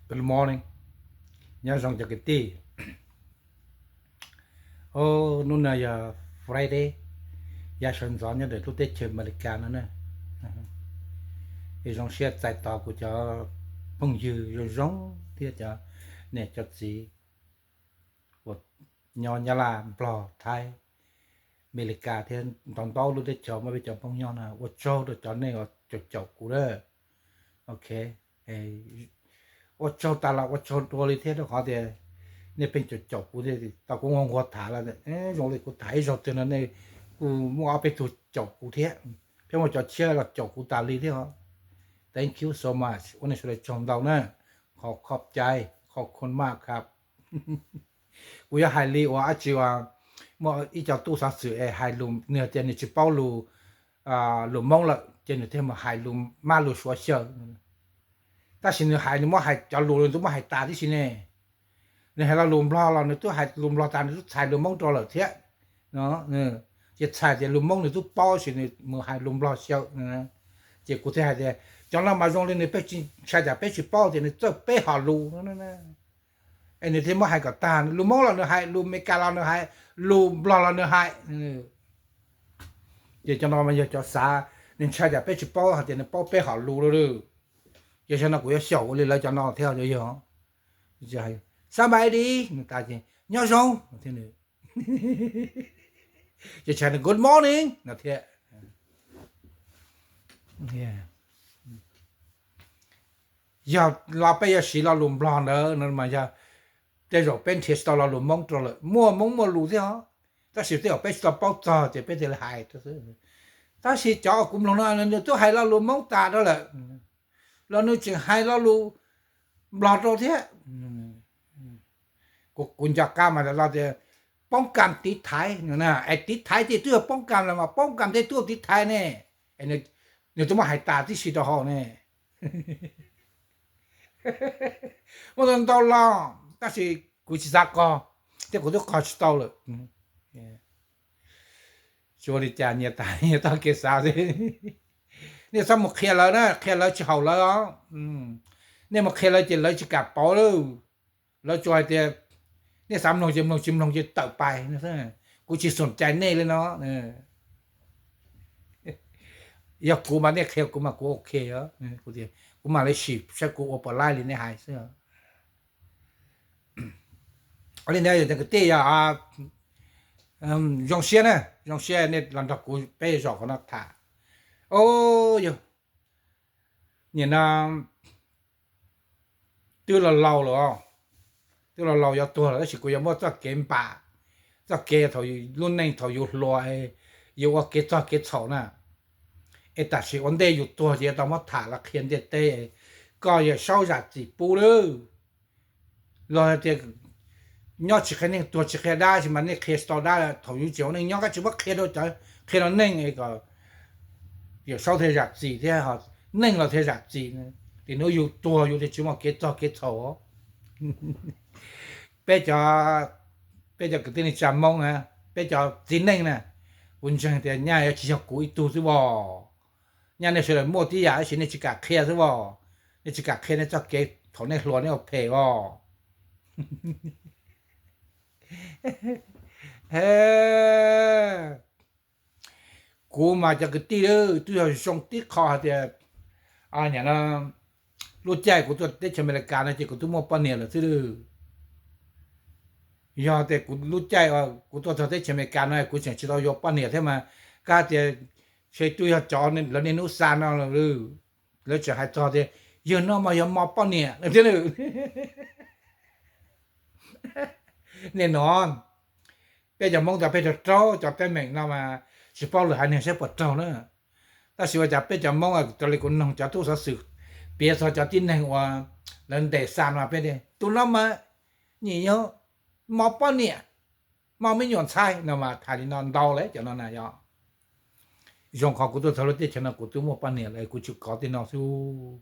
Good morning, nyob zoo cov kwv tij. Hnub no yog Friday, yav sawv ntxov nyob ntawm lub teb chaws Amelikas no na. Es zoo siab txais tos kuv cov phooj ywg zoo zoo thiab cov niam cov txiv uas nyob Nyab Laj, Nplog, Thaib, Amelikas thiab ntau ntau lub teb chaws muaj peb cov Hmoob nyob na. Ua tsaug rau cov nej uas caum caum kuv na. Ok, ua tsaug tas los ua tsaug dua li thiab rau qhov tias nej pheej caum caum kuv thiab tau kuv nquag nquag tham lawm. Zoo li kuv tham ib zaug twg no nej kuj muaj ob peb tug caum kuv thiab, pheej muaj cov tshiab los caum kuv tas li thiab os. Thank you so much, ua nej sawv daws tsaug ntau na. Qhov khov cai, qhov khov maj khab. Kuv yuav hais li uas dab tsi uas muaj ib co tub xov xwm es hais lus, nws tias nws tsis paub lus, lus Hmoob lawm ces nws thiaj mus hais lus mab lus Suav xyaw. Tab sis nws hais, nws muab hais cov lus nws twb muab hais tas tib si ne. Nws hais lo lus Nplog los nws twb hais lus Nplog tas, nws twb txhais lus Hmoob rau lawm thiab. Ces txhais tias lus Hmoob nws twb paub, tab sis nws mus hais lus Nplog xyaw. Ces kuv thiaj hais tias cov no mas zoo li nws pheej ntshai tsam peb tsis paub tias nws txawj peb hom lus. Es nws thiaj muab hais kom tag, lus Hmoob los nws hais, lus Amelikas los nws hais, lus Nplog los nws hais. Ces cov no mas yog cov xav, nws ntshai tsam peb tsis paub hais tias nws paub peb hom lus lawm. Ces zaum no kuv yuav xyaum ua li lawv cov no thiab yog. Somebody, nyob zoo, ces tshaj nws good morning no thiab. Yog los peb yuav siv lo lus Nplog ntawd no mas yog tej zaum peb nrhiav tsis tau lo lus Hmoob rau lawm. Muaj Hmoob muaj lus thiab os, tab sis tej zaum peb tsis tau paub txog ces peb thiaj li hais. Tab sis cov uas kuv mloog no nws twb hais lo lus Hmoob tas rau lawm, los nws tseem hais lo lus Nplog rau thiab. Kuv nco qab mas los tias poob kam tiv thaiv, es tiv thaiv ces twb yog poob kam los mas poob kam tej tuaj tiv thaiv ne. Nws twb muab hais tas tib si rau hauv ne. Muaj ntau ntau lo, tab sis kuv tsis xav qog, thiab kuv twb qog tsis tau lawm. Tsis ua li cas, nyias tas nyias tog kev xav xwb. Nej txhob mus qhia lawv na, qhia lawv tsis haum lawv os. Nej mus qhia lawv ces lawv tsis kam pauv lawm. Lawv tsuas hais tias nej xav mloog ces mloog, tsis mloog ces tawm pais. Kuv tsis xum cai nej li no. Yog kuv mas nej qhia kuv mas kuv ok, kuv mam li sim saib kuv ua puas laib li nej hais xwb. Li ntawd cov kwv tij, yog zoo siab na, zoo siab nej los nrog kuv peb zaum qhov no tham. O, yog nim no twb laus laus lawm, twb laus laus yuav tuag lawm, tab sis kuv yuav muaj txoj kev npam, txoj kev thaum lub neej thaum yus hluas, yus ua kev txog kev txhaum na. Es tam sim ua ntej yus tuag ces yuav tau muab tham los qhia ntiaj teb, koj Yawm Saub zam txim pub lawm. Los tias nyob tsis qhia neeg, tuag tsis qhia dab, tab sis mas nej qhia tsis tau dab, thaum yus tseem ua neej nyob koj tsis muab qhia rau cov, qhia rau neeg kom Yawm Saub thiaj zam txim thiab, neej los thiaj zam txim. Ces hnub yus tuag yus thiaj tsis muaj kev txog kev txhaum. Peb cov, peb cov kwv tij neej tsa Hmoob na, peb cov txiv neej na, kuv ntseeg tias nyaj yuav tsis yog kuv ib tug xwb os. Nyaj nej sawv daws muaj tib yam tab sis nej tsis kam qhia xwb os. Nej tsis kam qhia nej txoj kev thaum nej hluas nej ua phem os. Kuv mas cov kwv tij, twb yog zoo tib qho hais tias, nim no lub caij kuv tuaj teb chaws Amelikas no ces kuv twb muaj poj niam lawm xwb. Yog tias kuv lub caij kuv tuaj txog teb chaws Amelikas no kuv tseem tsis tau yuav poj niam thiab mas, kab tias ntshe twb yog cov lawv niaj hnub xa no lawm. Lawv tseem hais txog tias yawg no mas yog mos poj niam thiab. Nim no peb cov Hmoob tas peb raug raug cov teeb meem no mas tsis paub lwm haiv neeg saib puas raug na. Tab sis ua cas peb cov Hmoob raws li kuv noog cov tub xov xwm piav txog cov tib neeg uas lawv ntes xa no peb tias tus no mas nyiam yog mos poj niam, mos me nyuam ntxhais no mas hais li no ntau lawm cov no na yog. Zoo qhov kuv tuaj txog lub teb chaws no kuv twb muaj poj niam lawm, kuv tsis kov tej no xwb.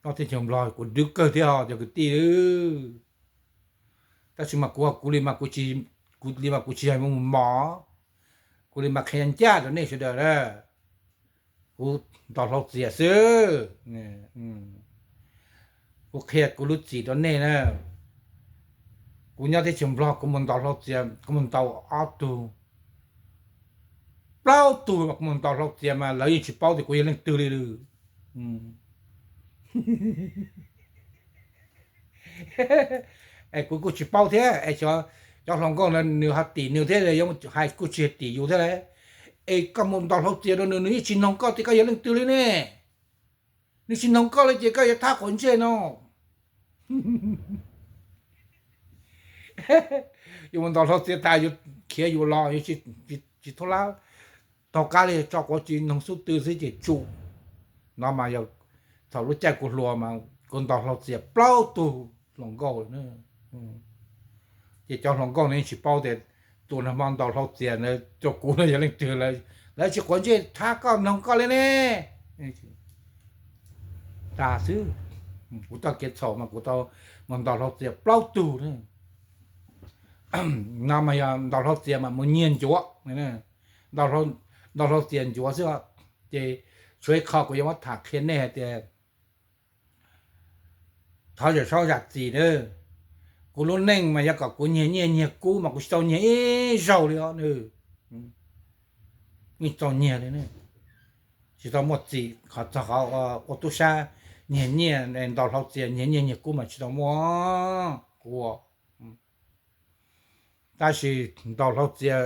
Nyob teb chaws Nplog kuv dwb kawg thiab os cov kwv tij. Tab sis mas kuv, kuv li mas kuv tsis, kuv li mas kuv tsis yog mus mos, kuv li mas qhia ncaj rau nej sawv daws na. Kuv nto hlau txias xwb. Kuv qhia kuv lub txim rau nej na. Kuv nyob teb chaws Nplog kuv mus ntaus hlau txias kuv mus ntaus ob tug, plaub tug mas kuv mus ntaus hlau txias mas lawv yeej tsis paub tias kuv yog leej twg li lawm. Es kuv kuj tsis paub thiab es cov hluas nkauj na nws ho tim nws thiab, yuav hais kuj tsis tim yus thiab lauj. Es koj mus ntaus hlau txias rau nws, nws yeej tsis noog koj tias koj yog leej twg li ne. Nws tsis noog koj li ces koj yuav thab quav ntsej no. Yuav mus ntaus hlau txias tas yuav khiav yus los yuav tsis thub lab, taug qab li tso quav tsis noog xub tw xwb ces tsum. No mas yog thaum lub caij kuv hluas mas kuv ntaus hlau txias plaub tug hluas nkauj lawm. Ces cov hluas nkauj no yeej tsis paub tias tus nag hmo ntaus hlau txias ntawd rau kuv no yog leej twg, lawv tsis quav ntsej thab koj noog koj li ne. Tas xwb. Kuv txoj kev txhaum mas kuv tau mus ntaus hlau txias plaub tug. No mas yog ntaus hlau txias mas mus nyiag ncuav, ntaus hlau txias ncuav xwb. Ces tshuav ib qho kuv yuav muab tham qhia nej hais tias thov Yawm Saub zam txim na. Kuv lub neej mas yog kom kuv nyiag nyiaj nyiag kub mas kuv tsis tau nyiag ib zaug li os. Yeej txaus nyiag li, tsis tau muaj txim qhov txog qhov ua tub sab nyiag nyiaj ntaus hlau txias nyiag nyiaj nyiag kub mas tsis tau muaj. Kuv ua, tab sis ntaus hlau txias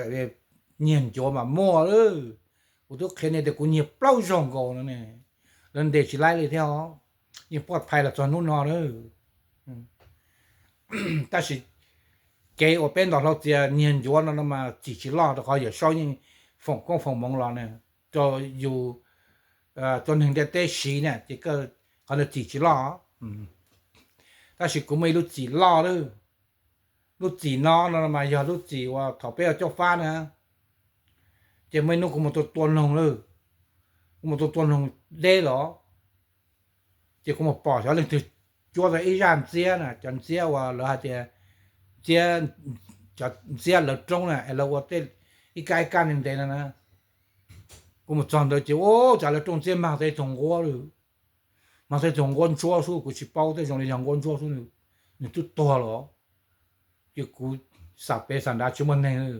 nyiag ncuav mas muaj lawm. Kuv twb qhia nej tias kuv nyiag plaub zaug nkaus no ne, lawv ntes tsis laib li thiab os. Yeej poj phai los txog hnub no na. Tab sis kev uas peb ntaus hlau txias nyiag ncuav no no mas txim tsis loj rau qhov Yawm Saub yeej foom koob foom hmoov los na, rau yus, rau neeg ntiaj teb siv na ces qhov ntawd txim tsis loj. Tab sis kuv muaj ib lub txim loj lawm. Lub txim no no mas yog lub txim uas thaum peb ua caub fab na, ces muaj ib hnub kuv mus tua tua noog lawm, kuv mus tua tua noog deb los, ces kuv mus pom xyov leej twg cuab tau ib zaj ntxiab na, cov ntxiab uas lawv hais tias ntxiab, cov ntxiab lawv roob na es lawv ua tej ib kab ib kab ntev ntev no na. Kuv mus txog ntawd ces ua cas lawv rooj ntxiab mag tau ib tug nquab lawm. Mag tau ib tug nquab ntsuab xwb, kuv tsis paub tej zoo li yog nquab ntsuab xwb, nws twb tuag los. Ces kuv xam pem xam nrad tsis muaj neeg,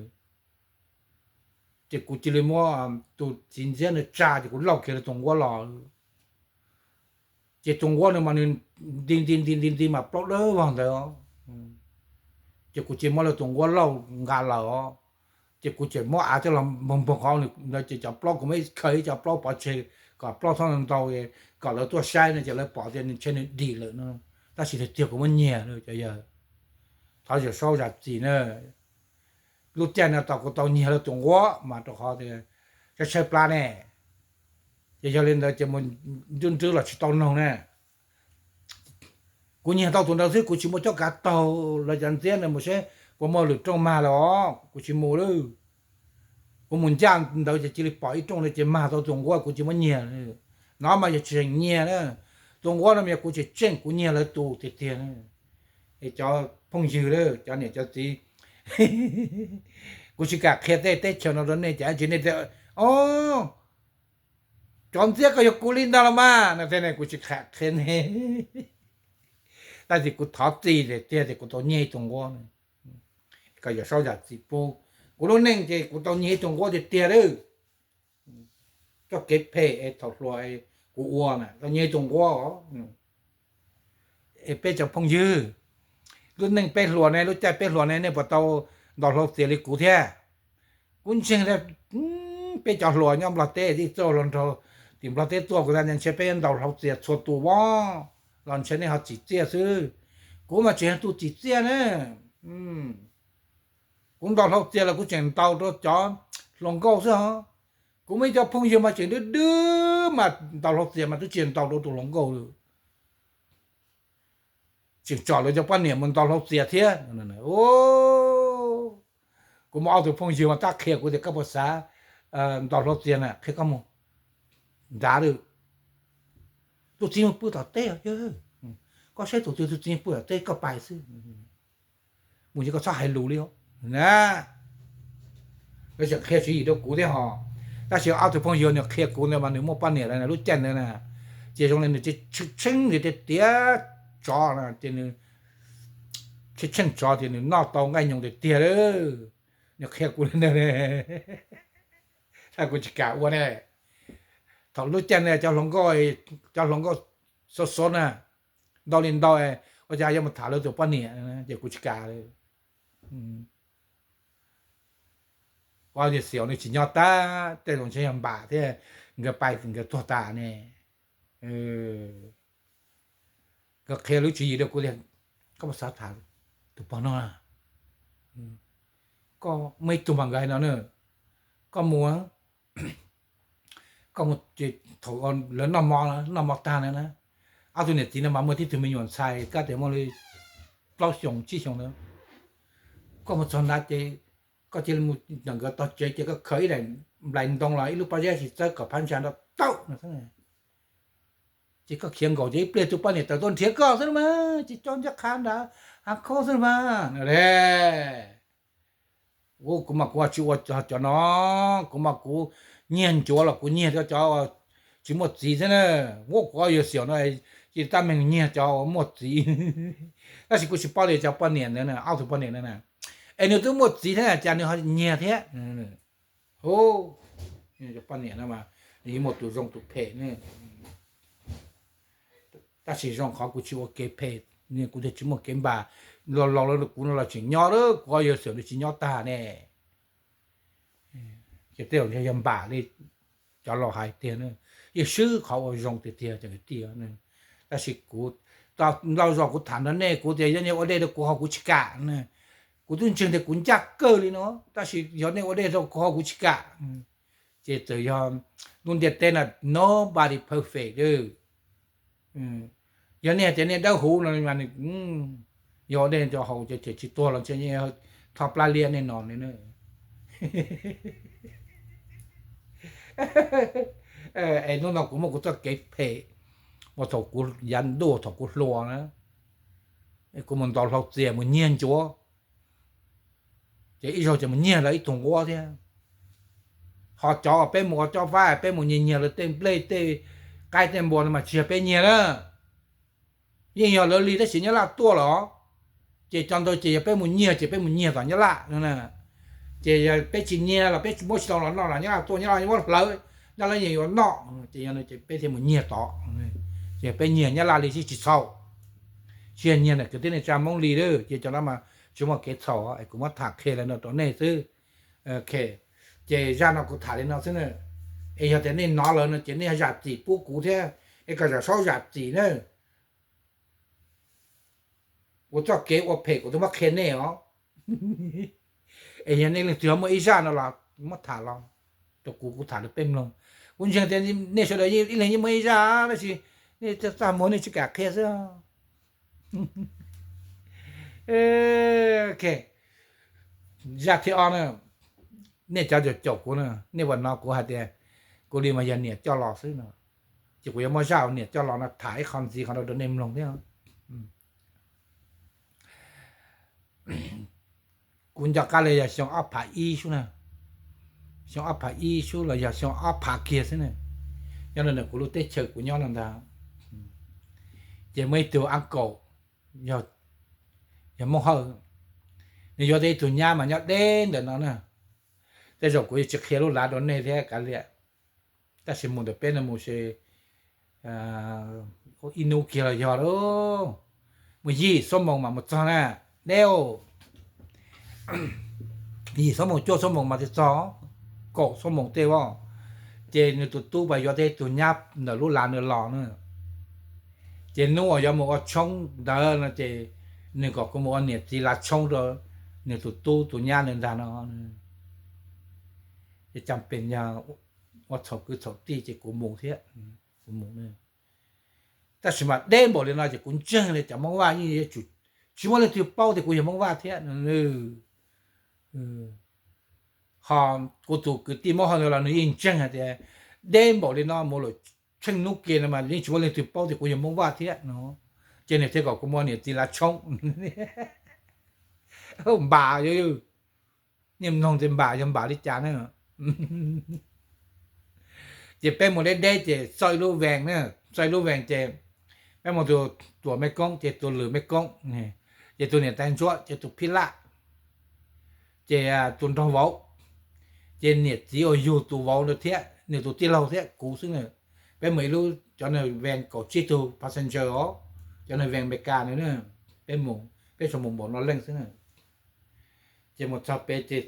ces kuv cia li muab tus txiv ntxiab ntawd tsa ces kuv lauj kiag lawv tus nquab los. Ces tus nquab no mas nws nti nti nti nti nti mas plaub dawb vog ntawd. Ces kuv cia li muab lawv tus nquab lauj nqa lawm os. Ces kuv tseem muab av coj los npog npog qhov ntawd ces cov plaub, kuv muab khaws ib co plaub pov tseg kom plaub txhob ntau, kom lawv tuaj saib no ces lawv pom tias nws ntshe nws dim lawm no. Tab sis tiag tiag kuv muab nyiag cov yawg. Thov Yawm Saub zam txim na. Lub caij no tau kuv tau nyiag lawv tus nquab mas rau qhov tias tshaib tshaib plab ne, ces yog li ntawd ces mus nrwb nrwb los tsis tau noog na. Kuv nyiag tau tus ntawd xwb kuv tsis muaj cob kav taug lawv cov ntxiab ntawd mus seb puas muaj lwm rooj mag lawm os, kuv tsis mus lawm. Kuv mus ncaj ntawd ces cia li pom ib rooj ntawd ces mag tau tus nquab kuv cia li muab nyiag. No mas yog tsis tseem nyiag na, tus nquab no mas yog kuv tseem tseem kuv nyiag lawv tus tiag tiag na. Es cov phooj ywg, cov niam cov txiv, kuv tsis kam qhia tej teb chaws no rau nej ces nej tias, o, cov ntxiab koj yog kuv li ntag los mas no thiab ne, kuv tsis kam qhia nej. Tab sis kuv thov txim tiag tiag tias kuv tau nyiag ib tug nquab, kom Yawm Saub zam txim pub. Kuv lub neej ces kuv tau nyiag ib tug nquab tiag tiag lawm. Txoj kev phem es thaum hluas kuv ua na, tau nyiag ib tug nquab os. Es peb cov phooj ywg, lub neej peb hluas ne, lub caij peb hluas ne, nej puas tau ntaus hlau txias li kuv thiab? Kuv ntseeg tias peb cov hluas nyob Nplog teb ib txoj los nrog tim Nplog teb tuaj, kuv xav tias ntshe peb ntaus hlau txias txhua tus vov, los ntshe nej ho tsim txiaj xwb. Kuv mas tseem yog tus tsim txiaj na. Kuv ntaus hlau txias los kuv tseem ntaus rau cov hluas nkauj xwb os. Kuv muaj ib co phooj ywg mas tseem dwb dwb mas ntaus hlau txias mas twb tsis ntaus rau tus hluas nkauj li. Tseem tsom lawv cov poj niam mus ntaus hlau txias thiab. Kuv muaj ob tug phooj ywg mas tab qhia kuv tias koj puas xav ntaus hlau txias na, qhia koj mus nrad lawm. Tus txiv mus pw tom teb, koj saib tus twg tus txiv pw tom teb koj pais xwb. Mus ces koj txhob hais lus li os na. Lawv tseem qhia tswv yim rau kuv thiab hos. Tab sis ob tug phooj ywg nws qhia kuv ntawd mas nws muaj poj niam lawm na, lub caij ntawd na, ces zoo li nws tshee nws tias tiav tsov no ces nws tsheej tsheej tsov ces nws noj tau nqaij nyoos tiag tiag. Nws qhia kuv li ntawd, kuv tsis kam ua ne. Thaum lub caij ntawd cov hluas nkauj, cov hluas nkauj xov xov na, ntau li ntau, ua cas yuav mus tham lawv tus poj niam, ces kuv tsis kam. Kuv yawg Xiaum nws tsis nyob tag, tej zaum ntshe yog Npam thiab nkawd pais nkawd tuag tas ne. Nkawd qhia lub tswv yim rau kuv tias, koj puas xav tham tus pog no, koj muaj ib tug mas nkawd hais no na, koj mus, koj mus, thaum lawv noj mov, noj mov tag na, ob tug niam txiv no mas muaj tib tug me nyuam ntxhais kab tias muaj li plaub xyoos tsib xyoos ntawd. Koj mus txog ntawd ces koj cia li mus ntawm nkawd tog tsev ces koj khaws ib daim nplais ntoo los ib lub pob zeb tsis txawb kom phab ntsa nrov tawm no xwb. Ces koj khiav nkaum ces ib pliag tus poj niam tawm tuaj nrhiav koj xwb mas, ces cov ncaj qha nrad, hav khaub xwb mas. Kuv mas kuv tsis ua cov no, kuv mas kuv nyiag ncuav los kuv nyiag cov tsis muaj txiv xwb na. Kuv ob yawg Xiaum no ces tab meeg nyiag cov uas muaj txiv. Tab sis kuv tsis paub li cov poj niam ntawd na, ob tug poj niam ntawd na, es nws twb muaj txiv thiab cas nws ho nyiag thiab. Cov poj niam no mas nws yeej muaj tus zoo tus phem ne. Tab sis zoo qhov kuv tsis ua kev phem, kuv thiaj tsis muaj kev npam. Los laus los kuv no los tseem nyob, kuv ob yawg Xiaum nws tsis nyob tag ne. Ces tej zaum yog Npam li cov laus hais tiag, yeej swb qhov ua zoo tiag tiag cov kwv tij. Tab sis kuv, ntau zaus kuv tham nrog nej, kuv tias yog nej ua dej rau kuv haus kuv tsis kam. Kuv twb ntseeg tias kuv ncaj kawg li no, tab sis yog nej ua dej rau kuv haus kuv tsis kam. Ces txawm yog lub ntiaj teb no, nobody perfect. Yog nej hais tias nej dawb huv no mas, yog ua dej rau haus ces tsis tuag los ntshe tho plab liab nej no. Es hnub no kuv muaj kuv txoj kev phem, uas thaum kuv yav ntuj thaum kuv hluas na, kuv mus ntaus hlau txias mus nyiag ncuav, ces ib zaug ces mus nyiag lawv ib tug nquab thiab. Ho cov uas peb mus ua cob fab, peb mus nyiag nyiag lawv tej nplej tej qaib tej npua no mas tsis yog peb nyiag na, yeej yog lawv li tab sis Nyab Laj tuaj los, ces cov ntawd ces yog peb mus nyiag ces peb mus nyiag tom Nyab Laj no. Ces yog peb tsis nyiag los peb muab tsis tau los no los Nyab Laj tuaj, Nyab Laj muab hlawv, Nyab Laj yeej yuav noj, ces yog no ces peb thiaj mus nyiag tod. Ces peb nyiag Nyab Laj li tsis txhaum, tsis yog nyiag ntawm kwv tij neej tsa Hmoob li lawm, ces cov no mas tsis muaj kev txhaum es kuv muab tham qhia li no rau nej xwb. Ces zaj no kuv tham li no xwb na, es yog tias nej hnov lawm no ces nej zam txim pub kuv thiab, es kom zam saub zam txim na. Kuv txoj kev ua phem kuv twb muab qhia nej os. Es yog nej leej twg muaj ib zaj no los muab tham los rau kuv, kuv tham rau peb mloog. Kuv ntseeg tias nej sawv daws ib leeg yeej muaj ib zaj, tab sis nej txaj muag nej tsis kam qhia xwb. Zaj thib ob na, nej cov caum caum kuv na, nej puas hnov kuv hais tias kuv li mas yog niam coj los xwb no, ces kuv yuav muab zaj uas niam coj los no tham ib qho ntxiv qhov no rau nej mloog thiab. Kuv nco qab li yog xyoo ob phav ib xwb na, xyoo ob phav ib xwb los yog xyoo ob phav kiag xwb na, nyob rau ntawm kuv lub teb chaws kuv nyob no ntag. Ces muaj ib tug uncle, yog Moob Hawj, nws yuav tau ib tug nyab mas nyob deb ntawm no na. Tej zaum kuv yuav tsis qhia lub lav rau nej thiab kav liam, tab sis mus ntawm peb no mus ces ib hnub kiag los yog lauj, mus yim xuab moos mas mus txog na, deb, yim xuab moos cuaj xuab moos mas thiaj txog, kaum xuab moos tej os. Ces nws tus tub pas yuav tau ib tug nyab ntawm lub lav nws los na. Ces hnub uas yuav mus ua tshoob ntawd no ces nws kom kuv mus ua niam txiv lav tshoob rau nws tus tub tus nyab ntawd ntag no. Ces cas pes yog ua txhaum kwv txhaum tij ces kuv mus thiab, kuv mus. Tab sis mas deb npaum li no ces kuv ntseeg li cov Hmoob Vaj yeej yuav tsum tsis muaj leej twg paub tias kuv yog Hmoob Vaj thiab. Ho kuv tus kwv tij Moob Hawj ntawd los nws yeej ntseeg hais tias deb npaum li no mus lawm tsheej hnub ke no mas yeej tsis muaj leej twg paub tias kuv yog Hmoob Vaj thiab no. Ces nws thiaj kom kuv mus ua niam txiv lav tshoob. Npam, nej mloog tias npam yog npam li cas na. Ces peb mus deb deb ces txog ib lub vees na, txog ib lub vees ces Peb mus tus tuam mej koob ces tus lwm mej koob, ces tus niam tais ntsuab ces tus phij laj, ces tus nraug vauv, ces niam txiv uas yug tus vauv ntawd thiab nws tus tij laug thiab kuv xwb na. Peb mus ib lub, cov nws vees kaum tsib tug passenger os, cov nws vees Amelikas na, peb mus, peb tsuas mus npaum no leej xwb na. Ces mus txog pem ces,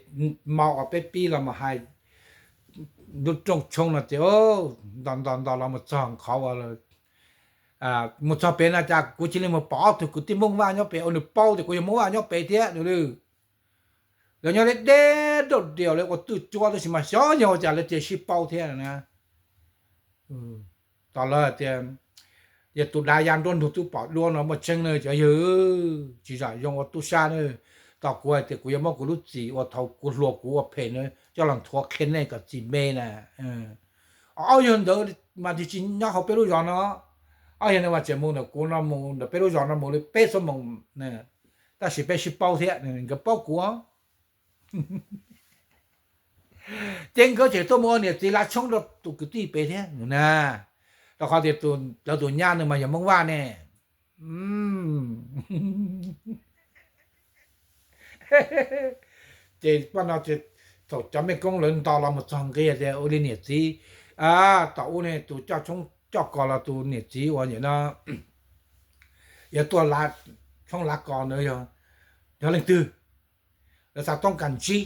mau uas peb pib los mus hais lub rooj tshoob no ces ntos ntos ntos los mus txog qhov uas, mus txog pem no cas kuv cia li mus pom ob tug kwv tij Hmoob Vaj nyob pem uas nws paub tias kuv yog Hmoob Vaj nyob pem thiab nws, lawv nyob deb deb rau diaus lawv ua twj cuab tab sis mas xyov yog ua cas lawv cia sib paub thiab na. Tos lawv tias, yog tus dav ya nruab ntug twb pom duab no muaj tseeb na cov yawg, tsis zam zoo ua tub sab na. Tos kuv hais tias kuv yuav muab kuv lub txim uas thaum kuv hluas kuv ua phem na coj los nthuav qhia nej kom txim me na. Ob yawg ntawd mas twb tsis nyob hauv peb lub zos no, ob yawg ntawd mas tseem mus ntawm kuv no mus ntawm peb lub zos no mus li peb xuab moos, tab sis peb sib paub thiab nkawd paub kuv. Ces nkawd tseem tuaj mus ua niam txiv lav tshoob rau tus kwv tij pem thiab na, rau qhov tias lawv tus nyab nws mas yog Hmoob Vaj ne. Ces paj no ces thaum cov mej koob lawv nto los mus txog nqi tias ua li niam txiv, tom ub ne tus coj tshoob coj kos los tus niam txiv uas nim no yog tuaj tshoob lav kos ntawd yog leej twg, lawv xav toob kas ntsib.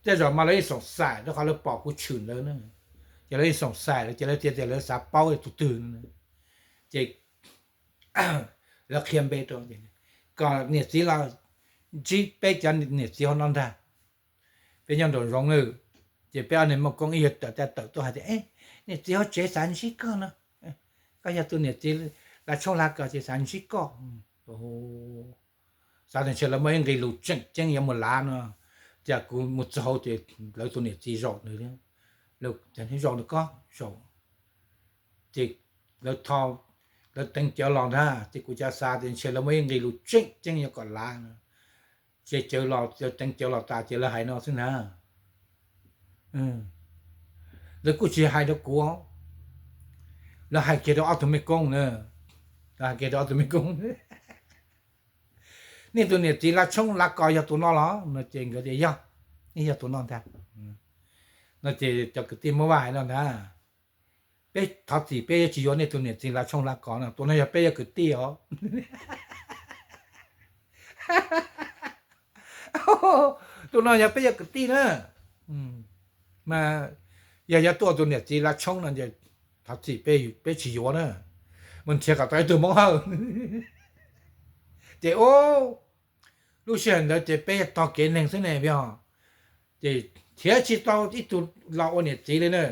Tej zaum mas lawv yeej xoom xaim rau qhov lawv pom kuv tshwm ntawd na, ces lawv yeej xoom xaim ces lawv tias tias lawv xav paub tus twg. Ces lawv qhia npe rau, kom niam txiv los ntsib peb cov niam txiv hauv no ntag. Peb nyob nraum zoov na, ces peb ob niag muaj koob ib yawg tawm taj tawm tuaj hais tias, niam txiv hauv tsev xav ntsib koj no, koj yog tus niam txiv lav tshoob lav kos ces xav ntsib koj. Xav tias ntshe lawv muaj ib nqi lus tseem ceeb yuav mus lav no, ces kuv mus txog hauv ces lawv tus niam txiv zaum nws, zaum nws koj zaum. Ces lawv, lawv teev cawv los ntag ces kuv cas xav tias ntshe lawv muaj ib nqi lus tseem ceeb yuav kom lav no, ces cawv los, lawv teev cawv los tas ces lawv hais no xwb ntag. Lawv kuj tsis hais rau kuv, lawv hais kiag rau ob tug mej koob na, lawv hais kiag rau ob tug mej koob, nej tus niam txiv lav tshoob lav kos yog tus no los no ces nkawd tias yog, yog tus no ntag. No ces cov kwv tij Hmoob Vaj hais no ntag, peb thov txim peb yuav tsis yuav nej tus niam txiv lav tshoob lav kos no, tus no yog peb yog kwv tij os. Tus no yog peb yog kwv tij na, mas yog yuav tuaj tus niam txiv lav tshoob no ces thov txim peb tsis yuav na, mus nrhiav kom tau ib tug Hmoob Hawj. Ces lub sij hawm ntawd ces peb tog kev neeg xwb ne, ces nrhiav tsis tau ib tug los ua niam txiv li na.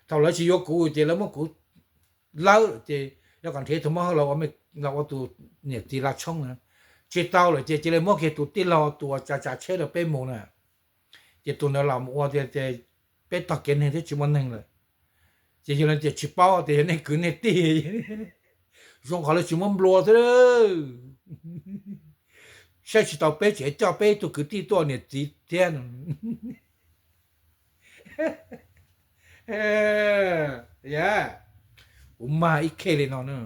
Thaum lawv tsis yuav kuv ces lawv muab kuv lawb ces yuav kom nrhiav ib tug Hmoob Hawj los ua tus niam txiv lav tshoob na. Tsis tau lawm ces cia li muab kiag tus tij laug tus uas tsav tsav tsheb rau peb mus na. Ces tus ntawd los mus ua tias peb tog kev neeg thiab tsis muaj neeg lawm. Ces yog li tias tsis paub tias yog nej kwv nej tij, zoo qhov lawv tsis muab nplua xwb. Saib tsis taus peb tseem coj peb tus kwv tij tuaj niam txiv thiab. Kuv mag ib khej li no na.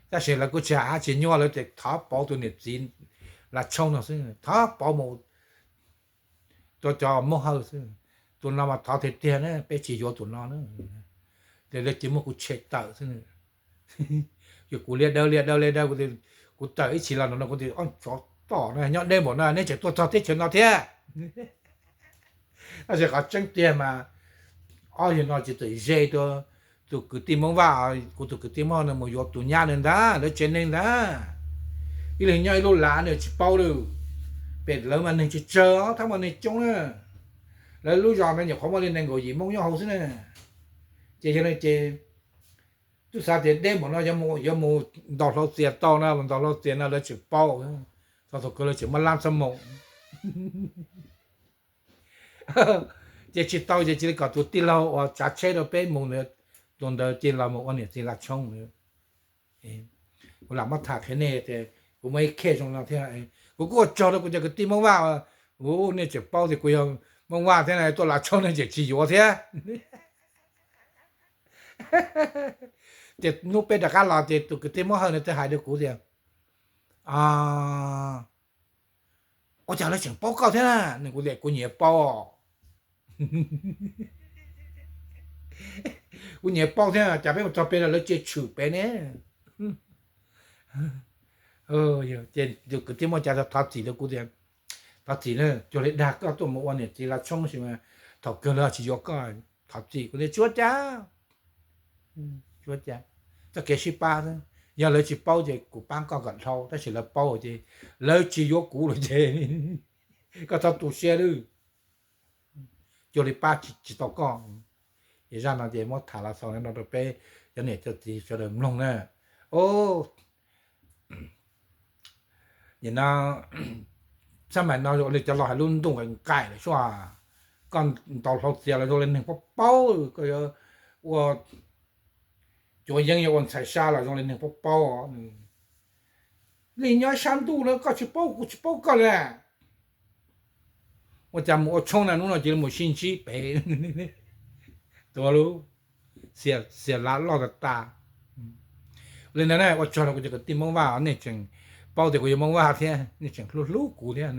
Tab sis lawv kuj tsis hais dab tsi, nyuaj lawv tias thov pauv tus niam txiv lav tshoob no xwb, thov pauv mus rau cov Hmoob Hawj xwb. Tus no mas thov tiag tiag na, peb tsis yuav tus no na. Ces lawv cia muab kuv tshem tawm xwb. Ces kuv liab dawb liab dawb liab dawb, kuv tawm ib tsis los no kuv tias, ob tsov tom no nyob deb npaum no neb tseem tuaj txog teb chaws no thiab. Tab sis qhov tseeb tiag mas ob yawg no tsis txawm ze rau tus kwv tij Hmoob Vaj, kuv tus kwv tij Hmoob no mus yuav tus nyab ntawd ntag, lawv tsev neeg ntag. Ib leeg nyob ib lub lav nws tsis paub li. Pem lawv mas neeg tsawg tsawg, thab mas neeg coob na. Lawv lub zos no nyuam qhuav muaj li nees nkaum yim Hmoob nyob hauv xwb na. Ces yog li ces twb xav tias deb npaum no yuav mus ntaus hlau txias tau no, ntaus hlau txias no lawv tseem paub, thaum thaum kawg lawv tseem muab lab txhob mus. Ces tsis tau ces cia li kom tus tij laug uas tsav tsheb rau peb mus ntawd, tus ntawd cia li los mus ua niam txiv lav tshoob. Kuv lam muab tham qhia nej tias kuv muaj ib khej zoo no thiab. Kuv kuj ua tsaug rau kuv cov kwv tij Hmoob Vaj, nej tseem paub tias kuv yog Hmoob Vaj thiab na, tuaj lav tshoob nej tseem tsis yuav thiab. Ces hnub peb rov qab los ces tus kwv tij Hmoob Hawj no thiaj hais rau kuv tias, ua cas lawv tseem paub koj thiab na? Kuv tias kuv nyiam paub. Kuv nyiam paub thiab, cas peb mus txog pem no lawv cia tshwm pem ne. Ces tus kwv tij Hmoob Hawj thov txim rau kuv tias, thov txim na, cuag li dag koj tuaj mus ua niam txiv lav tshoob sis mas thaum kawg lawv tsis yuav koj. Thov txim. Kuv tias tsis ua cas, tsis ua cas, txoj kev sib pab xwb. Yog lawv tsis paub ces kuv pab koj kom dhau, tab sis lawv paub ces lawv tsis yuav kuv lawm ces koj txhob tu siab lawm. Cuag li pab tsis tau koj. Ces zaj no ces muab tham los xaus no rau peb cov niam cov txiv sawv daws mloog na. Nim no xab mais no zoo li cov laus hais lub ntuj nqaim nqaim lawm sua. Koj ntaus hlau txias los zoo li neeg paub paub, koj yuav ua cuav yeeb yuav ua ntxhais sab los zoo li neeg paub paub. Li nyob sab ntuj no koj tsis paub kuv tsis paub koj li. Ua cas mus ua tshoob na, hnub no cia li mus sib ntsib pem. Tuav lub xiam lav loj tas tas. Li ntawd na, ua tsaug rau kuv cov kwv tij Hmoob Vaj, nej tseem paub tias kuv yog Hmoob Vaj thiab nej tseem hlub hlub kuv thiab.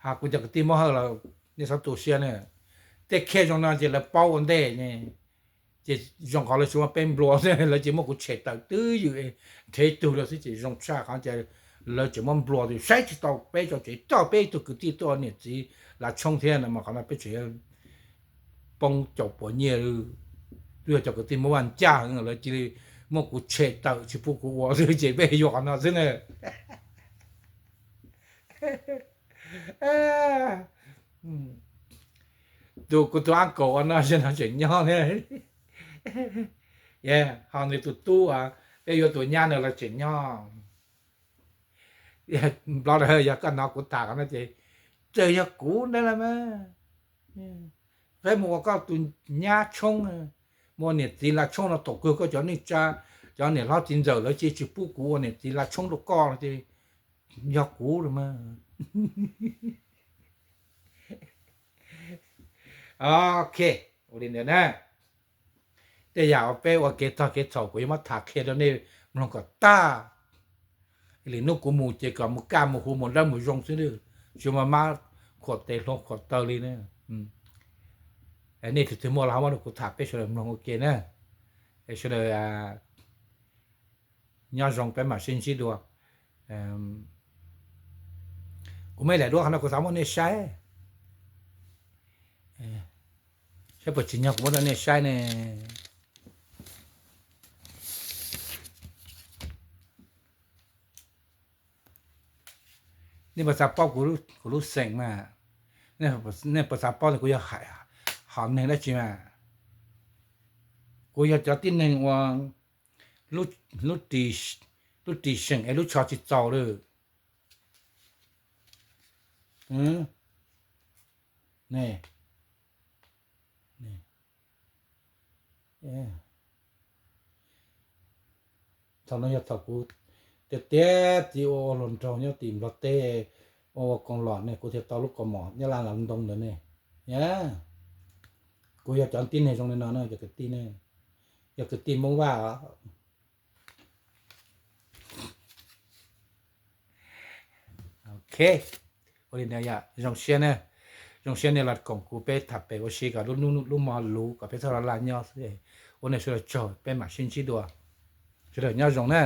Ho kuv cov kwv tij Hmoob Hawj los nej txhob tu siab na. Tej khiaj zoo no ces lawv paub ua ntej, ces zoo qhov lawv tsis muab peb nplua, lawv ces muab kuv tshem tawm twj ywm, nrhiav ib tug rau xwb ces zoo tshaj qhov tias lawv tseem muab nplua, saib tsis taus peb tso, tseem coj peb ib tug kwv tij tuaj ua niam txiv lav tshoob thiab no mas qhov no peb tseem poob caum puas nyiaj. Twb yog cov kwv tij Hmoob Vaj ncaj heev, lawv cia li muab kuv tshem tawm tsis pub kuv ua xwb ces peb yuav qhov no xwb na. Tus kuv tus ab kaum ua no sab no tseem nyob thiab. Ho nws tus tub, peb yuav tus nyab no los tseem nyob. Nplog, yog koj hnov kuv tham qhov no ces txawm yog kuv ntawd los mas, peb mus ua koj tus nyab tshoob, mus ua niam txiv lav tshoob no, thaum kawg koj cov neej tsa, cov niam hlob txiv ntxawm lawv cia tsis pub kuv ua niam txiv lav tshoob rau koj no ces yog kuv los mas. Ok, ua li ntawd na. Tej yam uas peb ua kev txog kev txhaum kuv yuav muab tham qhia rau nej mloog kom tag. Li hnub kuv mus ces kom mus kaj mus huv mus dawb mus zoo xwb, tsis muaj mab khuam tes hlua khuam taw li na. Nej tus twg muaj los ho muab rau kuv tham, peb sawv daws mloog ua ke na. Sawv daws nyob zoo, peb mam sib ntsib dua. Kuv me daim duab qhov no kuv xav muab nej saib, saib puas tsim nyog kuv muab rau nej saib ne. Nej puas xav paub kuv lub xeem mas? Nej puas xav paub tias kuv yog hom neeg dab tsi mas? Kuv yog cov tib neeg uas lub ris seem es lub tsho tsis txaus lawm. Thaum no yog thaum kuv tiag tiag txiv ua ua hluas nraug nyob tim Nplog teb, ua ua koom los ne, kuv thiaj tau lub kaus mom Nyab Laj los ntoo ntawd ne. Kuv yog cov tib neeg zoo li no na cov kwv tij ne, yog kwv tij Hmoob Vaj os. Ok, ua li ntawd yom, zoo siab na, zoo siab nej los koom kuv peb tham pem ua si kom lub hnub lub hmo luv kom peb txhob los laj nyob xwb. Ua nej sawv daws tsaug, peb mam sib ntsib dua. Sawv daws nyob zoo na.